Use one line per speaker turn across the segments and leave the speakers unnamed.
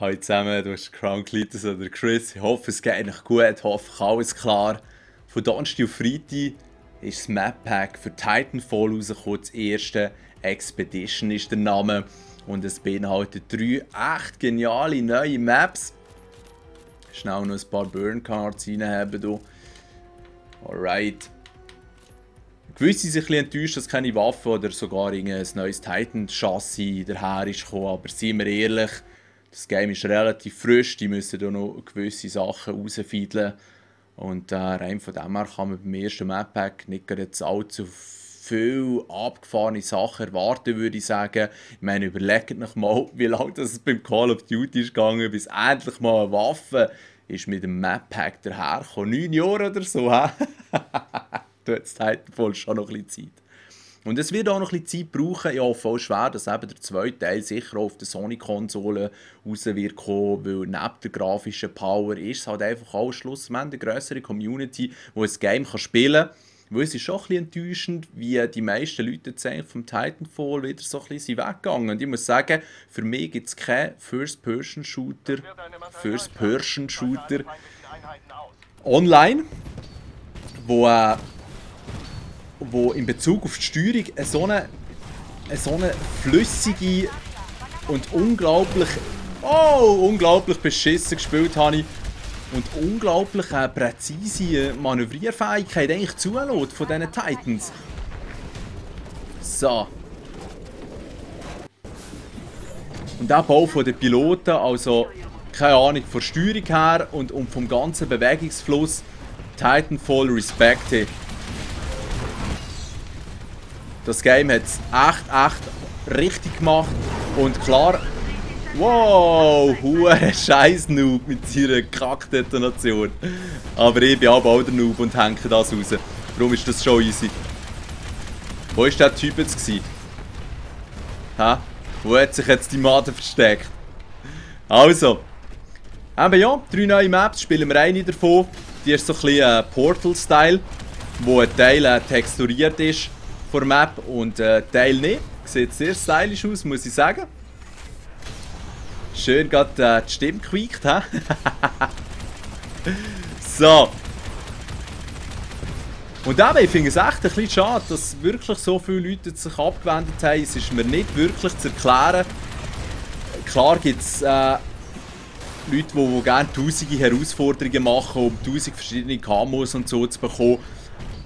Hallo zusammen, du hast Crown Cletus oder Chris. Ich hoffe, es geht euch gut, ich hoffe, alles klar. Von Donnerstag auf Freitag ist das Map Pack für Titanfall rausgekommen. Das erste Expedition ist der Name. Und es beinhaltet 3 echt geniale neue Maps. Schnell noch ein paar Burn Cards reinhaben hier. Alright. Gewisse sind ein bisschen enttäuscht, dass keine Waffe oder sogar ein neues Titan-Chassis daher ist gekommen. Aber seien wir ehrlich, das Game ist relativ frisch, die müssen hier noch gewisse Sachen rausfiedeln. Und rein von dem her kann man beim ersten Map Pack nicht jetzt allzu viel abgefahrene Sachen erwarten, würde ich sagen. Ich meine, überlegt euch mal, wie lange das beim Call of Duty ist gegangen, bis endlich mal eine Waffe ist mit dem Map Pack dahergekommen. 9 Jahre oder so, hä? Da hat das Titanfall schon noch ein bisschen Zeit. Und es wird auch noch ein bisschen Zeit brauchen. Ich hoffe auch schwer, dass eben der zweite Teil sicher auf der Sony-Konsole raus wird kommen, weil neben der grafischen Power ist es halt einfach auch schlussendlich eine grössere Community, die ein Game spielen kann. Weil es ist schon ein bisschen enttäuschend, wie die meisten Leute jetzt eigentlich vom Titanfall wieder so ein bisschen weggegangen. Und ich muss sagen, für mich gibt es keinen First-Person-Shooter online, wo in Bezug auf die Steuerung so eine flüssige und unglaublich beschissen gespielt habe und unglaublich präzise Manövrierfähigkeit eigentlich zulässt von diesen Titans. So. Und der Bau von den Piloten, also keine Ahnung, von der Steuerung her und vom ganzen Bewegungsfluss, Titanfall Respect. Das Game hat es echt richtig gemacht. Und klar, wow, hure scheiß Noob mit seiner Kackdetonation. Aber ich bin auch der Noob und hänge das raus. Darum ist das schon easy. Wo war der Typ jetzt gewesen? Hä? Wo hat sich jetzt die Made versteckt? Also. Eben ja, 3 neue Maps, spielen wir eine davon. Die ist so ein bisschen Portal-Style, wo ein Teil texturiert ist von der Map und Teil nicht. Sieht sehr stylisch aus, muss ich sagen. Schön gerade die Stimme gequiekt, hä? So. Und eben, ich finde es echt ein bisschen schade, dass wirklich so viele Leute sich abgewendet haben. Es ist mir nicht wirklich zu erklären. Klar gibt es Leute, die gerne tausende Herausforderungen machen, um 1000 verschiedene Camos und so zu bekommen.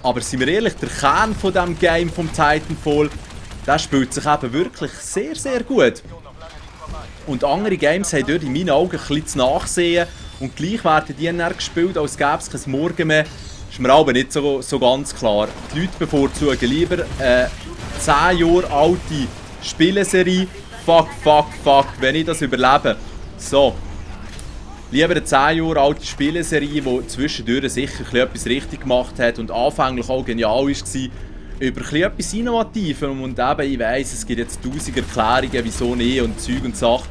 Aber sind wir ehrlich, der Kern von diesem Game, vom Titanfall, der spielt sich eben wirklich sehr, sehr gut. Und andere Games haben dort in meinen Augen ein bisschen zu nachsehen. Und gleich werden die dann gespielt, als gäbe es kein Morgen mehr. Ist mir aber nicht so ganz klar. Die Leute bevorzugen lieber eine 10 Jahre alte Spieleserie. Fuck, wenn ich das überlebe. So. Lieber eine 10 Jahre alte Spieleserie, die zwischendurch sicher etwas richtig gemacht hat und anfänglich auch genial war, über etwas Innovatives. Und eben, ich weiss, es gibt jetzt 1000 Erklärungen, wieso nicht und Zeug und Sachen.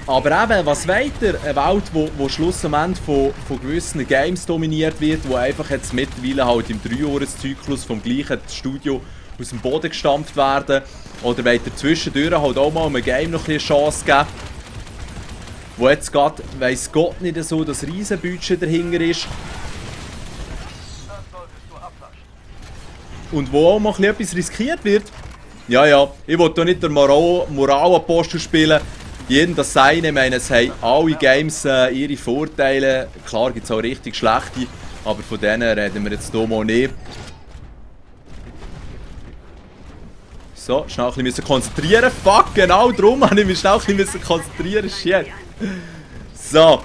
Aber eben, was weiter? Eine Welt, die schlussendlich von gewissen Games dominiert wird, die einfach jetzt mittlerweile halt im 3-Jahres-Zyklus vom gleichen Studio aus dem Boden gestampft werden. Oder wollt ihr zwischendurch halt auch mal einem Game noch eine Chance geben? Wo jetzt gerade, weiss Gott nicht so, das Riesenbudget dahinter ist. Und wo auch mal etwas riskiert wird. Ja, ich will hier nicht der Moralapostel spielen. Jedem das Seine, ich meine, es haben alle Games ihre Vorteile. Klar gibt es auch richtig schlechte, aber von denen reden wir jetzt hier mal nicht. So, schnell ein bisschen konzentrieren. Fuck, genau darum habe ich mich schnell ein bisschen konzentrieren. Shit. So.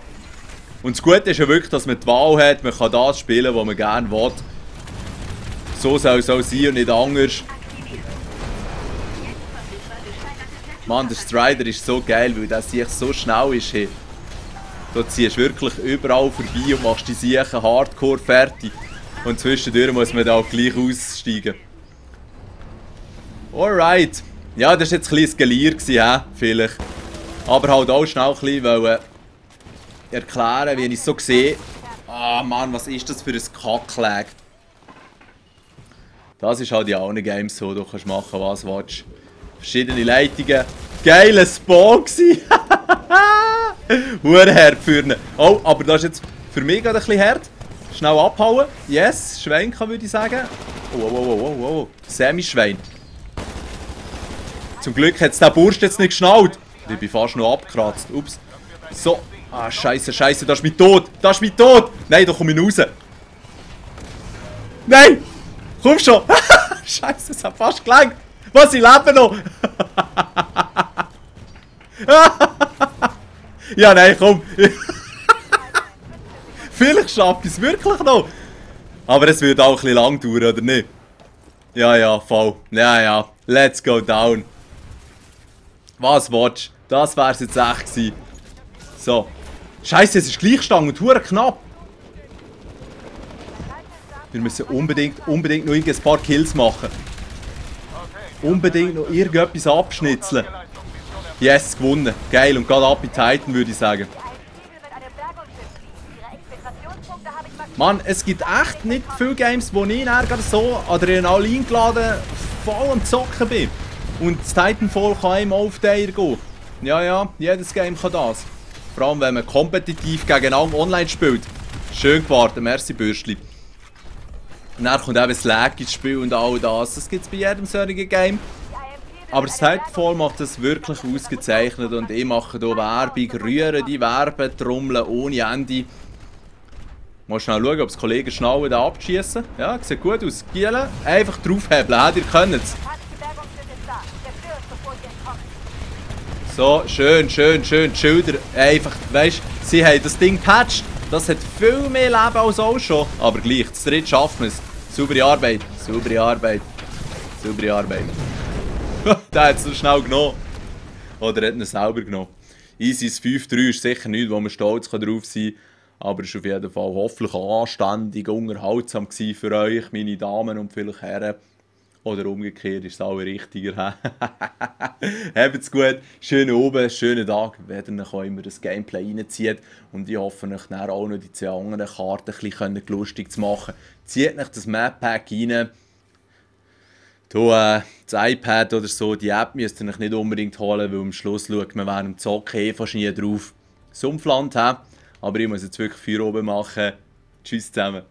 Und das Gute ist ja wirklich, dass man die Wahl hat. Man kann das spielen, was man gerne will. So soll es auch sein und nicht anders. Mann, der Strider ist so geil, weil der sich so schnell ist. Hey. Da ziehst du wirklich überall vorbei und machst die Siechen hardcore fertig. Und zwischendurch muss man da auch gleich aussteigen. Alright. Ja, das war jetzt ein bisschen Gelier, vielleicht. Aber halt auch schnell ein bisschen erklären, wie ich es so sehe. Ah Mann, was ist das für ein Kacklag? Das ist halt in allen Games so, du kannst machen, was du willst. Verschiedene Leitungen. Geiler Spawn gsi. Hart für ihn. Oh, aber das ist jetzt für mich gerade ein bisschen hart. Schnell abhauen. Yes, Schwenken würde ich sagen. Oh. Semi-Schwein. Zum Glück hat es der Burst jetzt nicht geschnallt. Ich bin fast noch abgekratzt. Ups. So. Ah, scheiße. Das ist mein Tod. Nein, da komme ich raus. Nein! Komm schon! Scheiße, es hat fast gelangt. Was, ich lebe noch! Ja, nein, komm. Vielleicht schaffe ich es wirklich noch. Aber es wird auch ein bisschen lang dauern, oder nicht? Ja, voll. Ja. Let's go down. Was willst du? Das wär's jetzt echt gewesen. So. Scheiße, es ist Gleichstand und hure knapp. Wir müssen unbedingt noch ein paar Kills machen. Unbedingt noch irgendetwas abschnitzeln. Yes, gewonnen. Geil, und gerade ab in Titan, würde ich sagen. Mann, es gibt echt nicht viele Games, wo ich gerade so Adrenalin geladen voll am Zocken bin. Und das Titanfall kann einem auf die Eier gehen. Ja, jedes Game kann das. Vor allem, wenn man kompetitiv gegeneinander online spielt. Schön gewartet, merci Bürstli. Und dann kommt eben das Lag ins Spiel und all das. Das gibt es bei jedem solchen Game. Aber das Titanfall macht das wirklich ausgezeichnet und ich mache hier Werbung, rühre die Werbetrommel ohne Ende. Mal schnell schauen, ob das Kollegen schnell da abschießen. Ja, sieht gut aus. Gielen, einfach draufhebeln, ihr könnt es. So, schön, Schilder. Einfach, weißt, sie haben das Ding gepatcht. Das hat viel mehr Leben als auch schon. Aber gleich, das dritte schaffen wir es. Saubere Arbeit. Der hat es so schnell genommen. Oder hat ihn selber genommen. Easy 5-3 ist sicher nichts, wo man stolz drauf sein kann. Aber es war auf jeden Fall hoffentlich anständig, unterhaltsam für euch, meine Damen und vielleicht Herren. Oder umgekehrt ist es auch richtiger. Habt's gut, schönen Abend, schönen Tag, wenn ihr auch immer das Gameplay reinzieht. Und ich hoffe, euch dann auch noch die 2 anderen Karten ein bisschen lustig zu machen. Zieht euch das Map Pack rein. Das iPad oder so, die App müsst ihr euch nicht unbedingt holen, weil am Schluss schaut man während dem Zocken fast nie drauf. Sumpfland, aber ich muss jetzt wirklich 4 oben machen. Tschüss zusammen.